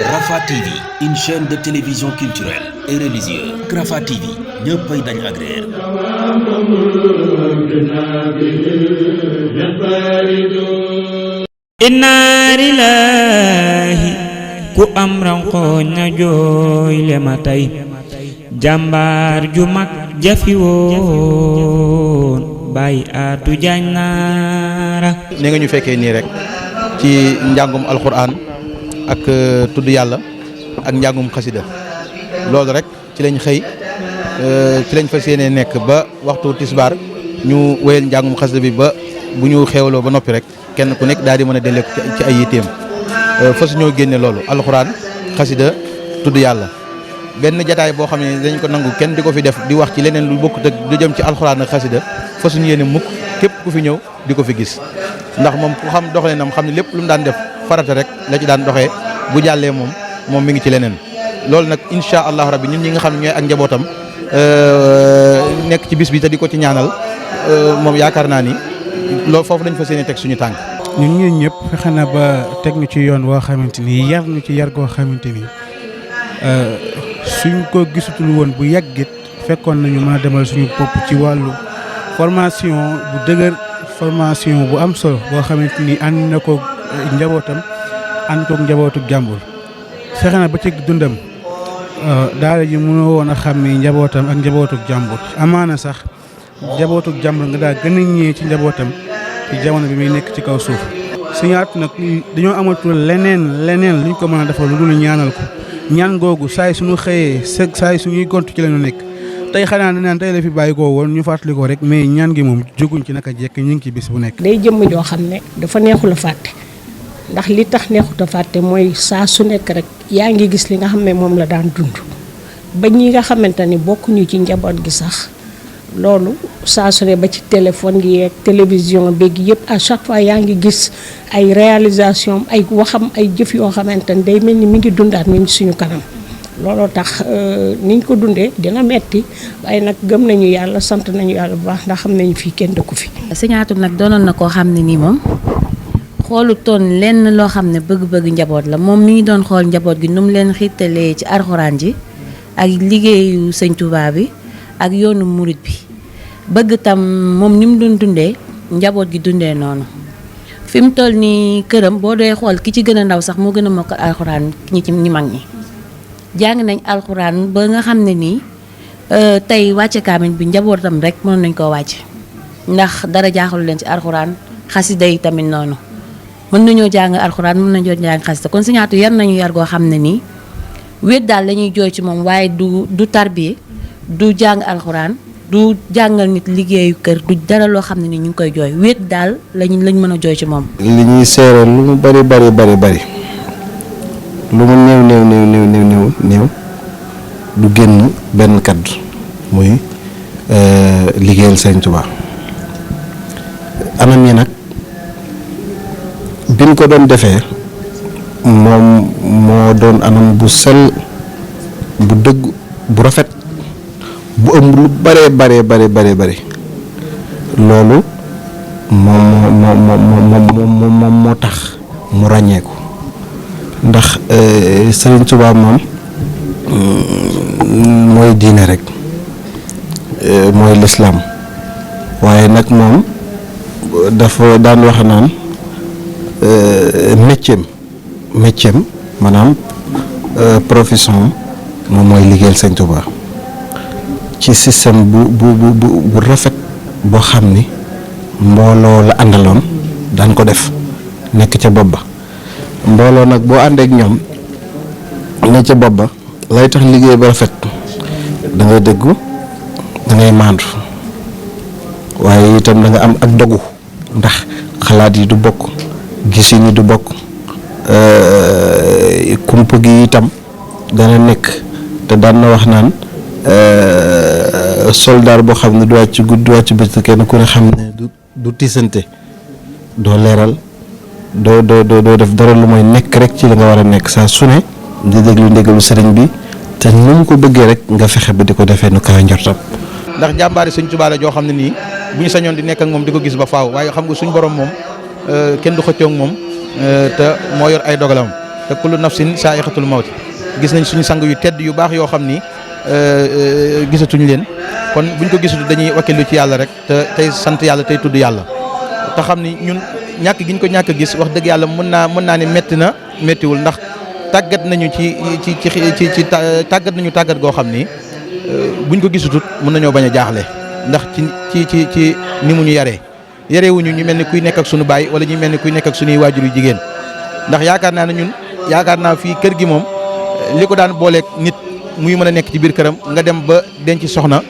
Rafah TV, une chaîne de télévision culturelle et religieuse. Rafah TV, ñëppay dañ agréer. inna lillahi ku am ranqooñ na jooy le ma tey jàmbaar ju mag jafi woon bàyyi aatu jaañ naara. ni nga ñu fekkee nii rek ci njàngum alxuraan ak tudd yàlla ak njàngum xasida loolu rek ci lañ xëy ci lañ fas yéene nekk ba waxtu tisbaar ñu wéyal njàngum xasida bi ba bu ñu xeewloo ba noppi rek kenn ku nekk daal di mën a dellu ci ay yitteem fas ñoo génne loolu alxuraan xasida tudd yàlla benn jataay boo xam ne dañ ko nangu kenn di ko fi def di wax ci leneen lu bokkut ak du jëm ci alxuraan ak xasida fas ñu yéene mukk képp ku fi ñëw di ko fi gis ndax moom ku xam doxalinam xam ne lépp lu mu daan def farata rek la ci daan doxee bu jàllee moom mi ngi ci leneen loolu nag incha allahu rabbi ñun ñi nga xam ne ñooy ak njabootam nekk ci bis bi te di ko ci ñaanal moom yaakaar naa ni loolu foofu lañ fas yéene teg suñu tànk. ñun ñii ñëpp fexe na ba teg ñu ci yoon woo xamante ni yar ñu ci yar goo xamante ni suñ ko gisutul woon bu yàggit fekkoon nañu mën a demal suñu bopp ci wàllu formation bu dëgër formation bu am solo boo xamante ni ànd na ko njabootam ànd koog njabootu jàmbur fexe na ba ci dundam daara ji mënoo woon a xam ni njabootam ak njabootu jàmbur amaana sax njabootu jàmbur nga daal gën a ñëwee ci njabootam ci jamono bi muy nekk ci kaw suuf suñaat nag dañoo amatul leneen luñ ko mën a defal lu dul ñaanal ko ñaan googu saay suñu xëyee saay suñuy gont ci lañu nekk tey xanaa ne naan tey la fi bàyyi koo woon ñu fàttali ko rek mais ñaan gi moom jóguñ ci naka jekk ñu ngi ci bis bu nekk. day jëmm joo xam ne dafa neexul a fàtte ndax li tax neexut a fàtte mooy saa su nekk rek yaa ngi gis li nga xam ne moom la daan dund ba ñi nga xamante ni bokkuñu ci njaboot gi sax loolu saa su ne ba ci téléphone gi yeeg télévision beeg yëpp à chaque fois yaa ngi gis ay réalisation ay waxam ay jëf yoo xamante ni day mel ni mi ngi dundaat mi ngi suñu kanam. looloo tax niñ ko dundee dina metti waaye nag gëm nañu yàlla sant nañu yàlla bu baax ndax xam nañu fii kenn dëkku fi. Sëñ Atou nag doonoon na koo xam ne nii moom xoolutoon lenn loo xam ne bëgg-bëgg njaboot la moom mi ngi doon xool njaboot gi nu mu leen xiirtalee ci alxuraan ji ak liggéeyu Sëñ Tuubaa bi ak yoonu murit bi bëgg tam moom ni mu doon dundee njaboot gi dundee noonu fi mu toll nii këram boo dee xool ki ci gën a ndaw sax moo gën a mokkal alxuraan ñi mag ñi. jàng nañ alxuraan ba nga xam ne nii tey wàcce kaamil bi njabootam rek mën nañ koo wàcce ndax dara jaaxalu leen ci alxuraan xasida yi tamit noonu mën nañoo jàng alxuraan mën nañoo jàng xasida kon Sëñ Atou yar nañu yar goo xam ne nii wéet daal la ñuy jooy ci moom waaye du tarbiye du jàng alxuraan du jàngal nit liggéeyu kër du dara loo xam ne nii ñu ngi koy jooy wéet daal lañ mën a jooy ci moom. li ñuy seere lu mu bari lu mu néew du génn benn kaddu muy liggéeyal Sëñ Tuubaa anam yi nag biñ ko doon defee moom moo doon anam bu sell bu dëgg bu rafet bu ëmb lu bare loolu moom moo tax mu ràññeeku ndax Sëriñ Tuubaa moom mooy diine rek mooy lislaam waaye nag moom dafa daan wax naan métier maanaam profession moom mooy liggéeyal Sëriñ Tuubaa ci système bu rafet boo xam ni mbooloo la àndaloon daan ko def nekk ca bopp ba mbooloo nag boo àndeek ñoom ne ca bopp ba lay tax liggéey ba rafet da ngay dëggu da ngay maandu waaye itam da nga am ak dogu ndax xalaat yi du bokk gisin yi du bokk kump gi itam dana nekk te daan na wax naan soldaar boo xam ne du wàcc guddi du wàcc bëccëg kenn ku ne xam ne du tiisante doo leeral doo def dara lu mooy nekk rek ci li nga war a nekk saa su ne di déglu ndigalu sëriñ bi te nu mu ko bëggee rek nga fexe ba di ko defee nu kawe njortam. ndax jàmbaari Sëñ Tuubaa la joo xam ne nii bu ñu sañoon di nekk ak moom di ko gis ba faaw waaye xam nga suñ borom moom kenn du xëccoo ak moom te moo yor ay dogalam te kullu nafsin saa'iqatul mawti gis nañ suñu sang yu tedd yu baax yoo xam ni gisatuñ leen kon buñ ko gisatu dañuy wakkilu ci yàlla rek te tey sant yàlla tey tudd yàlla te xam ni ñun ñàkk giñ ko ñàkk gis wax dëgg yàlla mën naa ne métti na méttiwul ndax tàggat nañu ci tàggat nañu tàggat goo xam ni buñ ko gisatut mën nañoo bañ a jaaxle ndax ci ni mu ñu yaree wuñu ñu mel ni kuy nekk ak suñu baay wala ñu mel ni kuy nekk ak suñuy waajur yu jigéen ndax yaakaar naa fii kër gi moom li ko daan booleeg nit muy mën a nekk ci biir këram nga dem ba denc soxna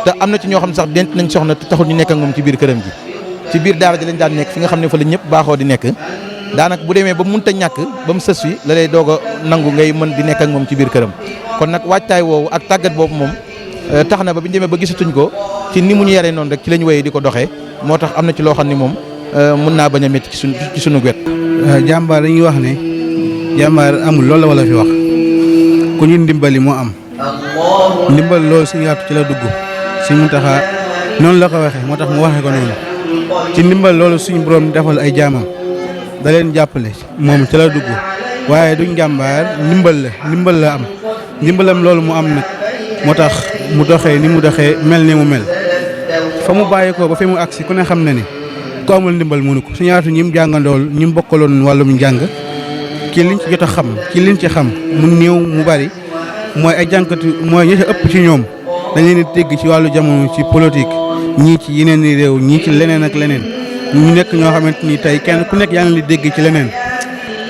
te am na ci ñoo xam ne sax denc nañ soxna te taxul ñu nekk ak moom ci biir këram gi ci biir daara ji lañ daan nekk fi nga xam ne fa la ñëpp baaxoo di nekk daanaka bu demee ba mënut a ñàkk ba mu sës fi la lay doog a nangu ngay mën di nekk ak moom ci biir këram kon nag waajtaay woowu ak tàggat boobu moom tax na ba bi ñu demee ba gisatuñ ko ci ni mu ñu yaree noonu rek ci lañ wéyee di ko doxee moo tax am na ci loo xam ne moom mën naa bañ a métti ci suñu wet. jàmbaar dañuy wax ne jàmbaar amul loolu la wala fi wax ku ñu ndimbali moo am ndimbal loolu suñu yaatu ci la dugg suñu Muntaxa noonu la ko waxee moo tax mu waxee ko noonu ci ndimbal loolu suñu borom defal ay jaamam da leen jàppale moom ci la dugg waaye duñ jàmbaar ndimbal la am ndimbalam loolu mu am nag moo tax mu doxee ni mu doxee mel ni mu mel fa mu bàyyi ko ba fi mu agsi ku ne xam na ni ku amul ndimbal mënu ko suñu yaatu ñi mu jàngandool ñi mu bokkaloon wàllum njàng ci liñ ci jot a xam ci liñ ci xam mu néew mu bari mooy ay jànkatu mooy ñi ci ëpp ci ñoom dañ leen di dégg ci wàllu jamono ci politique ñii ci yeneen i réew ñii ci leneen ak leneen ñu nekk ñoo xamante ni tey kenn ku nekk yaa ngi li dégg ci leneen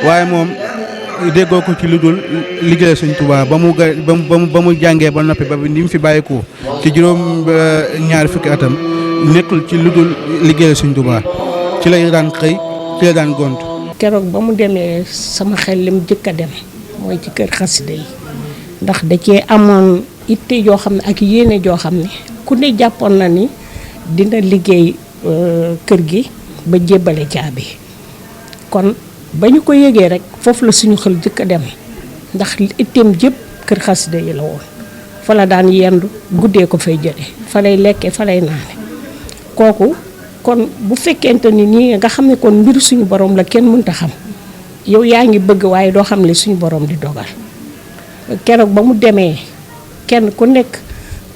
waaye moom déggoo ko ci lu dul liggéey Sëñ Tuubaa ba mu jàngee ba noppi ba ni mu fi bàyyikoo ci juróom ñaari fukki atam nekkul ci lu dul liggéey Sëñ Tuubaa ci lay daan xëy ci la daan gont. keroog ba mu demee sama xel lim jëkk a dem mooy ci kër xasida yi ndax da cee amoon itte joo xam ne ak yéene joo xam ne ku ne jàppoon na ni dina liggéey kër gi ba jébbale caabi kon ba ñu ko yëgee rek foofu la suñu xel jëkk a dem ndax itteem jëpp kër xasida yi la woon fa la daan yendu guddee ko fay jële fa lay lekkee fa lay naane kooku kon bu fekkente ni nii nga xam ne kon mbiru suñu borom la kenn mënta xam yow yaa ngi bëgg waaye doo xam ne suñu borom di dogal keroog ba mu demee kenn ku nekk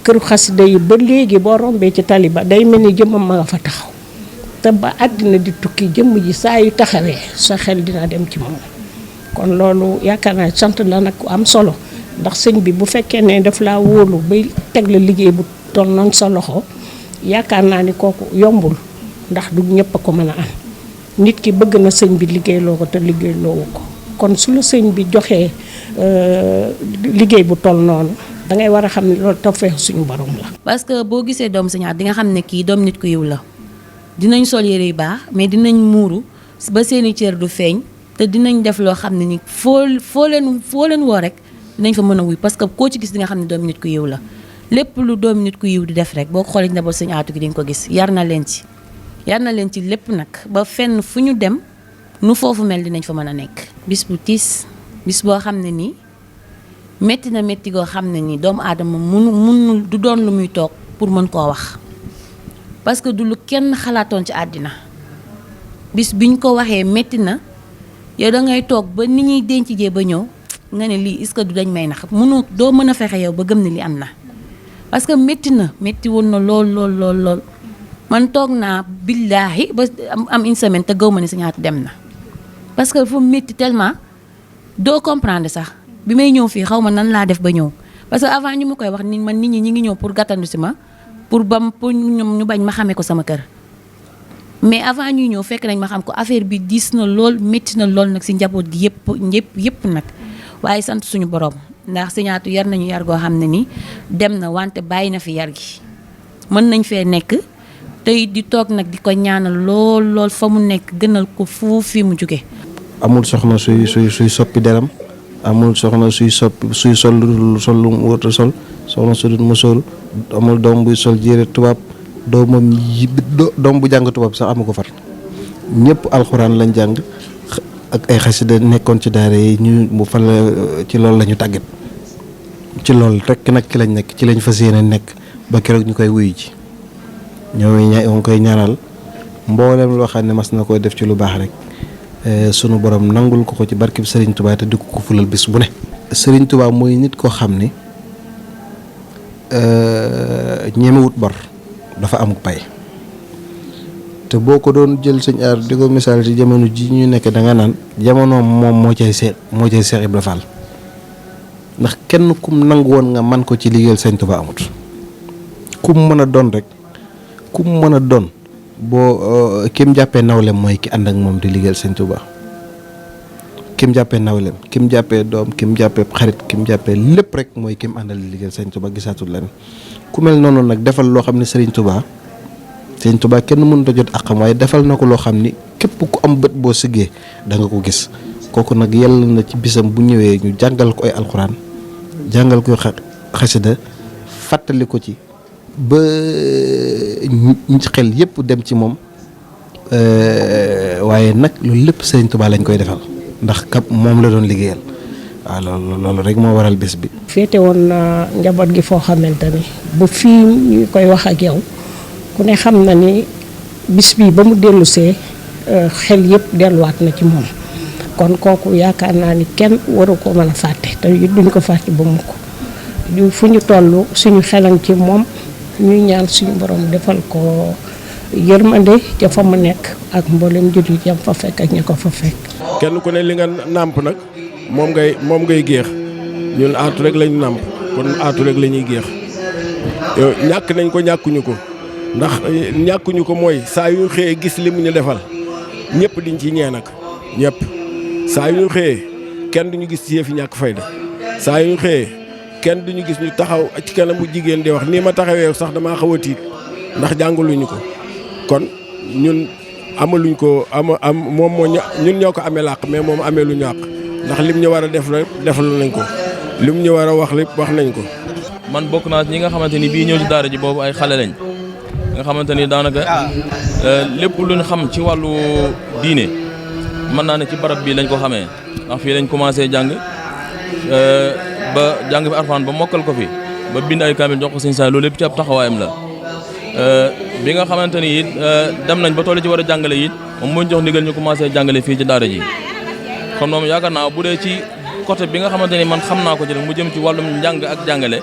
këru xasida yi ba léegi boo rombee ci tali ba day mel ni jëmmam ma nga fa taxaw te ba àddina di tukki jëmm ji saa yu taxawee sa xel dina dem ci moom kon loolu yaakaar naa sant la nag ku am solo ndax sëñ bi bu fekkee ne daf laa wóolu bay teg la liggéey bu toll noonu sa loxo yaakaar naa ni kooku yombul ndax du ñëpp a ko mën a am nit ki bëgg na sëñ bi liggéeyloo ko te liggéeyloowu ko kon su la sëñ bi joxee liggéey bu toll noonu da ngay war a xam ne loolu tawfeex suñu borom la. parce que boo gisee doom Sëñ di nga xam ne kii doom nit ku yiw la dinañ sol yére yu baax mais dinañ muuru ba seeni cër du feeñ te dinañ def loo xam ne ni foo leen woo rek dinañ fa mën a wuy parce que koo ci gis di nga xam ne doom nit ku yiw la lépp lu doom nit ku yiw di def rek boo ko xoolee njaboot Sëñ Aatu gi di nga ko gis yar na leen ci lépp nag ba fenn fu ñu dem nu foofu mel dinañ fa mën a nekk. bis bu tiis bis boo xam ne nii métti na métti goo xam ne nii doomu aadama munul du doon lu muy toog pour mën koo wax parce que du lu kenn xalaatoon ci àddina bis biñ ko waxee métti na yow da ngay toog ba ni ñuy denc jee ba ñëw nga ne lii est-ce que du dañ may nax doo mën a fexe yow ba gëm ne li am na parce que métti woon na lool man toog naa billaahi ba am une semaine te gaw ma ne Sëñ Aatu dem na parce que dafa métti tellement doo comprendre sax bi may ñëw fii xaw ma nan laa def ba ñëw parce que avant ñu ma koy wax ni man nit ñi ngi ñëw pour gàttandu si ma pour ñoom ñu bañ ma xamee ko sama kër mais avant ñuy ñëw fekk nañ ma xam ko affaire bi diis na lool métti na lool nag si njaboot gi yëpp nag waaye sant suñu borom ndax Sëñ Aatu yar nañu yar goo xam ne ni dem na wante bàyyi na fi yar gi mën nañ fee nekk tey di toog nag di ko ñaanal lool fa mu nekk gënal ko fuuf fi mu jóge amul soxna suy soppi deram amul soxna suy sol lu mu wërta sol soxna su dul musóoru amul doom buy sol jére tubaab doom bu jàng tubaab sax amu ko far ñëpp alxuraan lañ jàng ak ay xasida nekkoon ci daara yi ñu mu fan la ci loolu la ñu tàggat ci loolu rek nag ci lañ nekk ci lañ fas yéene nekk ba keroog ñu koy wuyu ji ñoo ngi koy ñaanal mboolem loo xam ne mas na koy def ci lu baax rek sunu borom nangul ko ci barkib Serigne Touba te di ko fulal bis bu ne. Serigne Touba mooy nit koo xam ni ñemewut bor dafa am pay te boo ko doon jël sëñ aar di ko misaal ci jamono ji ñu nekk da nga naan jamonoom moom moo cay Seex Ibra Fall ndax kenn kum nangu woon nga man ko ci liggéeyal sëñ Touba amut kum mën a doon rek kum mën a doon boo kim jàppee nawlem mooy ki ànd ak moom di liggéeyal sëñ Touba kim jàppee nawlem kim jàppee doom kim jàppee xarit kim jàppee lépp rek mooy kim àndal di liggéeyal sëñ Touba gisaatul leen ku mel noonu nag defal loo xam ne sëriñ Touba kenn mënut a jot àqam waaye defal na ko loo xam ni képp ku am bët boo siggee da nga ko gis kooku nag yàlla na ci bisam bu ñëwee ñu jàngal ko ay alxuraan jàngal ko xasida fàttali ko ci ba xel yëpp dem ci moom waaye nag loolu lépp Serigne Touba lañ koy defal ndax kap moom la doon liggéeyal waaw loolu rek moo waral bés bi. féete woon na njaboot gi foo xamante ni bu fii ñu koy wax ak yow ku ne xam na ni bis bi ba mu dellusee xel yëpp delluwaat na ci moom kon kooku yaakaar naa ni kenn waru ko mën a fàtte te duñ ko fàtte ba mu ko fu ñu toll suñu xelan ci moom ñuy ñaan suñu borom defal ko yërmande ca fa mu nekk ak mboolem jullit yam fa fekk ak ña ko fa fekk. kenn ku ne li nga nàmp nag moom ngay géex ñun aatu rek lañu nàmp kon aatu rek la ñuy géex ñàkk nañ ko ñàkkuñu ko ndax ñàkkuñu ko mooy saa yu ñu xëyee gis li mu ñu defal ñëpp diñ ci ñee nag ñëpp saa yu ñu xëyee kenn duñu gis ci yëf yi ñàkk fayda saa yu ñu xëyee kenn duñu gis ñu taxaw ci kanamu jigéen di wax nii ma taxawee sax damaa xaw a tiit ndax jàngaluñu ko kon ñun amaluñ ko moom moo ñun ñoo ko amee làq mais moom amee lu ñu àq ndax lim ñu war a def rek defal nañ ko lim ñu war a wax lépp wax nañ ko. man bokk naa ñi nga xamante ni bii ñëw ci daara ji boobu ay xale lañ nga xamante ni daanaka lépp luñ xam ci wàllu diine mën naa ne ci barab bii lañ ko xamee ndax fii lañ commencé jàng ba jàng fi Alxuraan ba mokkal ko fi ba bind ay kaamil jox ko sëñ Saaliw loolu lépp ci ab taxawaayam la bi nga xamante ni it dem nañ ba toll ci war a jàngale it moom moo jox ndigal ñu commencé jàngale fii ci daara ji kon moom yaakaar naa bu dee ci côté bi nga xamante ni man xam naa ko ci rek mu jëm ci wàllum njàng ak jàngale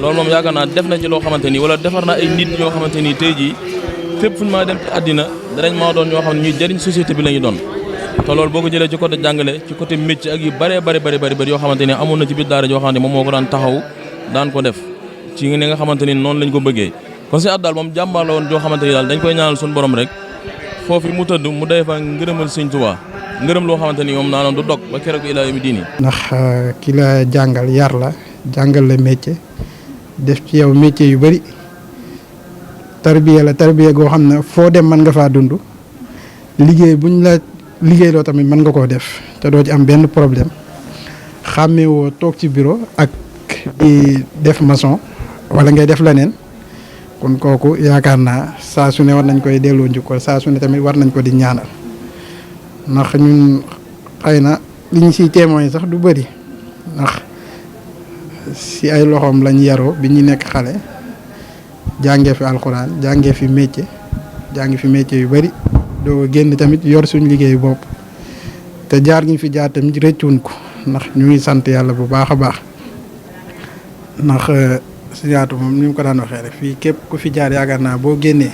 loolu moom yaakaar naa def na ci loo xamante ni wala defar na ay nit ñoo xamante ni tey jii fépp fu ñu maa dem ci àddina danañ maa doon ñoo xam ne ñuy jëriñ société bi la ñu doon te loolu boo ko jëlee ci côté jàngale ci côté métier ak yu bëree bëri yoo xamante ni amoon na ci biir daara joo xamante ni moom moo ko daan taxaw daan ko def ci ni nga xamante ni noonu lañ ko bëggee kon si at daal moom jàmbaar la woon joo xamante ni daal dañ koy ñaanal suñu borom rek foofu mu tëdd mu day fa ngërëmal Sëñ Tuubaa ngërëm loo xamante ni moom naanoon du dog ba keroog ilaa yawmi diini ndax ki la jàngal yar la jàngal la métier def ci yow métier yu bëri tarbiya goo xam ne foo dem mën nga faa dund liggéey buñ la liggéey loo tamit mën nga koo def te doo ci am benn problème xàmmee woo toog ci bureau ak di def maçon wala ngay def leneen kon kooku yaakaar naa saa su ne war nañ koy delloo njukkal saa su ne tamit war nañ ko di ñaanal ndax ñun xëy na li ñu siy témoin sax du bëri ndax si ay loxoom lañ yaroo bi ñu nekk xale jàngee fi alxuraan jàngee fi métier yu bëri doo génn tamit yor suñ liggéey bopp te jaar ñu fi jaar tamit rëccuwuñ ko ndax ñu ngi sant yàlla bu baax a baax ndax si yaatu moom ni mu ko daan waxee rek fii képp ku fi jaar yaakaar naa boo génnee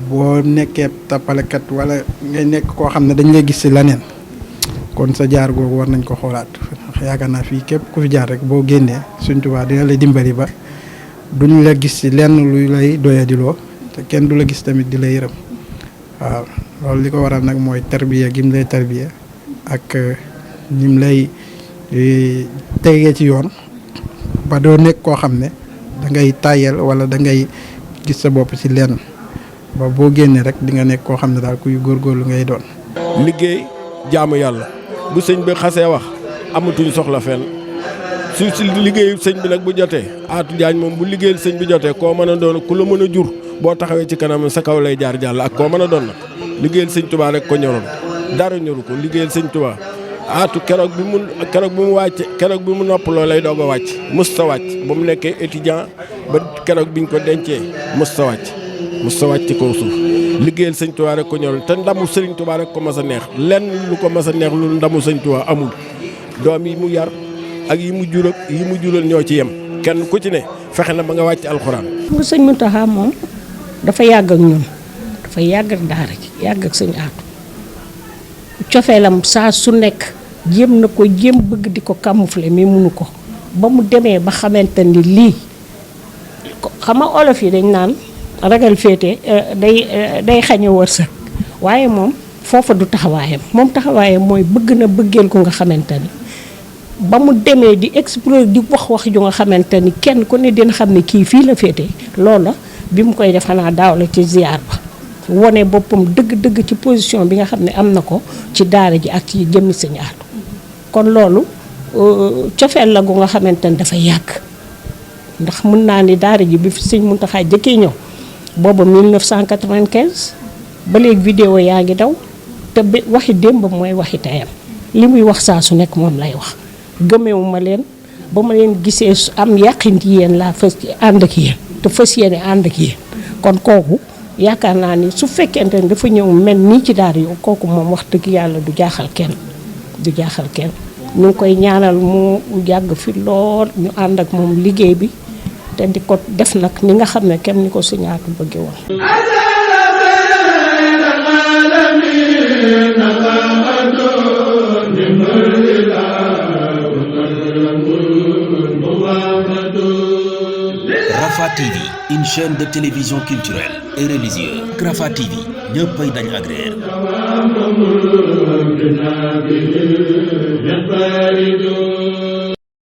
boo nekkee tappalekat wala ngay nekk koo xam ne dañ lay gis si leneen kon sa jaar googu war nañ ko xoolaat yaakaar naa fii képp ku fi jaar rek boo génnee Sëñ Tuubaa dina lay dimbali ba duñ la gis si lenn luy lay doyadiloo te kenn du la gis tamit di la yërëm waaw loolu li ko waral nag mooy tarbiya gim lay tarbiya ak ñim lay tegee ci yoon ba doo nekk koo xam ne da ngay tàyyel wala da ngay gis sa bopp ci lenn ba boo génnee rek di nga nekk koo xam ne daal kuy góorgóorlu ngay doon. liggéey jaamu yàlla bu sëñ bi xasee wax amatuñ soxla fenn su si liggéeyu sëñ bi nag bu jotee Atou Diagne moom bu liggéeyal sëñ bi jotee koo mën a doon ku la mën a jur boo taxawee ci kanam sa kaw lay jaar jàll ak koo mën a doon nag liggéeyal sëñ Tuubaa rek ko ñoroon dara ñoru ko liggéeyal sëñ Tuubaa aatu keroog bi mu wàcc keroog bi mu noppaloo lay doog a wàcc musta wàcc ba mu nekkee étudiant ba keroog biñ ko dencee musta wàcc ci kaw suuf liggéeyal sëñ Tuubaa rek ko ñor te ndamu sëriñ Tuubaa rek ko mas a neex lenn lu ko mas a neex lu ndamu sëñ Tuubaa amul doom yi mu yar ak yi mu jur ak yi mu jural ñoo ci yem kenn ku ci ne fexe na ba nga wàcc alxuraan. mu sëñ Muntaxa moom dafa yàgg ak ñun dafa yàgg ak daara ji yàgg ak sëñ Aatu cofeelam saa su nekk jéem na ko jéem bëgg di ko camoufler mais munu ko ba mu demee ba xamante ni lii xam nga olof yi dañ naan ragal féete day xañe wërsëg waaye moom foofa du taxawaayam moom taxawaayam mooy bëgg na bëggeel ko nga xamante ni ba mu demee di explorer di wax ju nga xamante ni kenn ku ne dina xam ne kii fii la féete loola bi mu koy def xanaa daaw la ci ziar ba wone boppam dëgg-dëgg ci position bi nga xam ne am na ko ci daara ji ak ci jëmmi Sëñ Aatu kon loolu cofeel la gu nga xamante ni dafa yàgg ndax mën naa ni daara ji bi fi Sëñ Muntaxa jëkkee ñëw booba 1995 ba léegi vidéo yaa ngi daw te waxi démb mooy waxi tayam li muy wax saa su nekk moom lay wax gëmewuma leen ba ma leen gisee am yàqin ci yéen laa fas ànd ak yéen te fas yéene ànd ak yéen kon kooku yaakaar naa ni su fekkente ni dafa ñëw mel nii ci daara yow kooku moom wax dëgg yàlla du jaaxal kenn ñu ngi koy ñaanal mu yàgg fi lool ñu ànd ak moom liggéey bi te di ko def nag ni nga xam ne kenn ni ko Sëñ Aatu bëgge woon Rafah TV, une chaîne de télévision culturelle et religieuse. Rafah TV, ñëppay dañ agréer